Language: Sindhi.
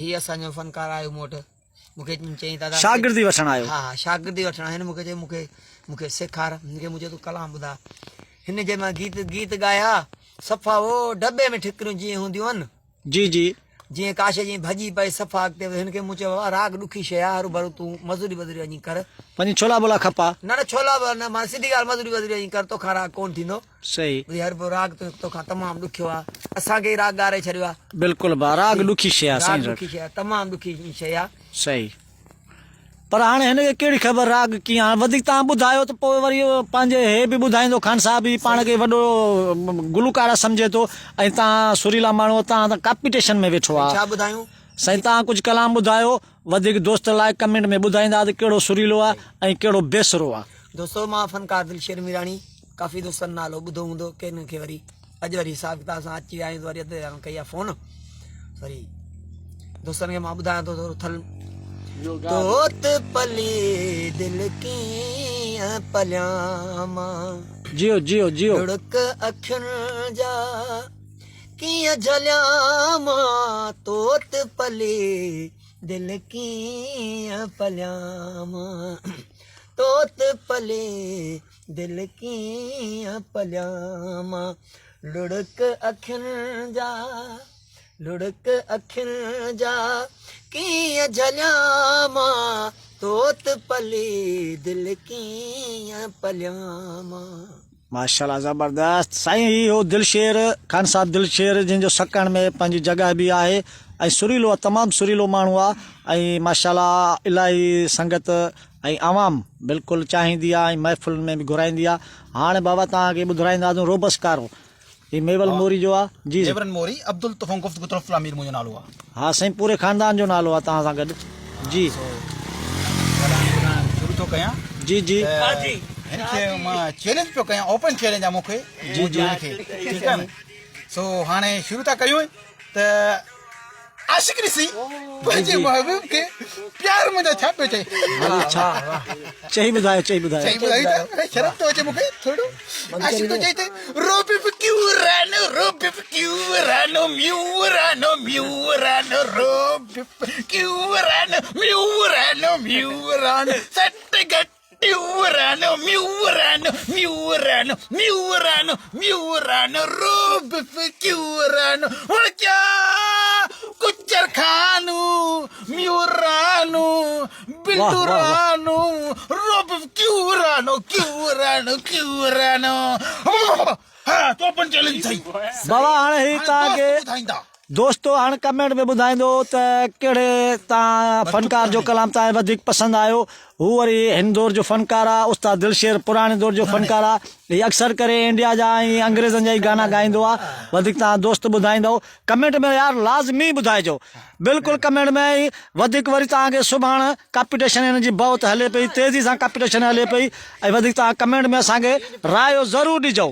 هي اسان جو فنڪار آيو مون وٽ مون کي چيائين دادا شاگردي وٺڻ آيو. ها ها شاگردي وٺڻ آيو هن مون کي چيو مون کي مون کي سيکار هن کي مون چيو تون ڪلام ٻڌاء هن جنهن مهل گيت گيت ڳايا صفا هو ڊٻي ۾ ٺڪريون جيئن هونديون آهن جي جي. جيئن ڪا شيء جيئن ڀڄي پئي صفا اڳتي وڌي هن کي مون چيو بابا راڳ ڏکي شيء آهي هروڀرو تون مزوري وزوري وڃي ڪر. وڃي ڇولا ٻولا کپا. نه نه ڇولا ٻولا نه مان سڌي ڳالهه مزوري وزوري وڃي ڪر توکان راڳ ڪونه ٿيندو. صحيح. ٻڌي هروڀرو راڳ توکان تمام ڏکيو آهي اسان کي ئي راڳ ڳاري ڇڏيو آهي. بلڪل ڀاء راڳ ڏکي شيء آهي سائين راڳ ڏکي شيء آهي تمام ڏکي شيء آهي. صحيح. پر هاڻي هن کي ڪهڙي خبر راڳ ڪيئن هاڻي وڌيڪ توهان ٻڌايو ته پوء وري پنهنجي هي به ٻڌائيندو خان صاحب هي پاڻ کي وڏو گلوڪار سمجهي ٿو ۽ توهان سريلا ماڻهو توهان ته ڪاپيٽيشن ۾ ويٺو آ ڇا ٻڌايون سائين توهان ڪجهه ڪلام ٻڌايو وڌيڪ دوست لاء ڪمينٽ ۾ ٻڌائيندا ته ڪهڙو سريلو آ ۽ ڪهڙو بي سرو آ. دوستو مان فنڪار دلشير ميراڻي ڪافي دوستن نالو ٻڌو هوندو ڪنھن کي وري اڄ وري حساب ڪتاب سان اچي ويا آهيون ته وري اڌ يارن ڪئي آ فون وري دوستن کي مان ٻڌايان ٿو ٿورو ٿل توت پلي دل ڪيئن پليان مان جيو جيو جيو لڙڪ اکين جا ڪيئن جهليان مان توت پلي دل ڪيئن پليان مان توت پلي دل ڪيئن پليان مان لڙڪ اکين جا لڙڪ اکين جا ڪيئن جهليان مان توت پلي دل ڪيئن پليان مان. ماشاءالله زبردست سائين هي هو دلشير خان صاحب دلشير جنهن جو سڪڻ ۾ پنهنجي جڳهه به آهي ۽ سريلو آهي تمام سريلو ماڻهو آهي ۽ ماشاءالله الاهي سنگت ۽ عوام بلڪل چاهيندي آ ۽ محفلن ۾ به گهرائيندي آ هاڻ بابا توهان کي ٻڌرائينداسون روبس ڪارو هي ميول موري جو آ جي ميورن موري عبدالطفون گفتگو طرف الامير منهنجو نالو آ. ها سائين پوري خاندان جو نالو آ توهان سان گڏ جي. سو ڪلام ٻڌائڻ شروع ٿو ڪيان جي جي. ته هن کي مان چئلينج پيو ڪيان اوپن چئلينج آ مون کي جي جي هن کي ٺيڪ آ نه سو هاڻي شروع ٿا ڪيون ته عاشق ڏسي پنهنجي محبوب کي پيار منهنجا ڇا پيو چئي ڇا چئي ٻڌايو چئي ٻڌايو چئي ٻڌايو ته شرم ٿو اچي مونکي ٿورو عاشق ٿو چئي ته روبف ڪيو رانو روبف ڪيو رانو ميو رانو ميو رانو روبف ڪيو رانو ميو رانو ميو رانو سٽ گٽ ٽيورانو ميورانو ميورانو ميورانو ميورانو روبف ڪيورانو هڻ ڪيا ڪچر خانو ميورانو بلدورانو روبف ڪيورانو ڪيورانو ڪيورانو ها تو پن چئلينج ٿئي بابا هاڻي هي توهان کي دوستو هاڻ ڪمينٽ ۾ ٻڌائيندو ته ڪهڙي تان فنڪار جو ڪلام تان وڌيڪ پسند آيو هو وري هن دور جو فنڪار آ استاد دلشير پراڻي دور جو فنڪار آ هي اڪثر ڪري انڊيا جا ۽ انگريزن جا ئي گانا ڳائيندو آ وڌيڪ تان دوست ٻڌائيندو ڪمينٽ ۾ يار لازمي ٻڌائجو بلڪل ڪمينٽ ۾ ۽ وڌيڪ وري توهان کي سڀاڻ ڪاپيٽيشن هن جي بهت هلي پئي تيزي سان ڪاپيٽيشن هلي پئي ۽ وڌيڪ توهان ڪمينٽ ۾ اسان کي رايو ضرور ڏجو.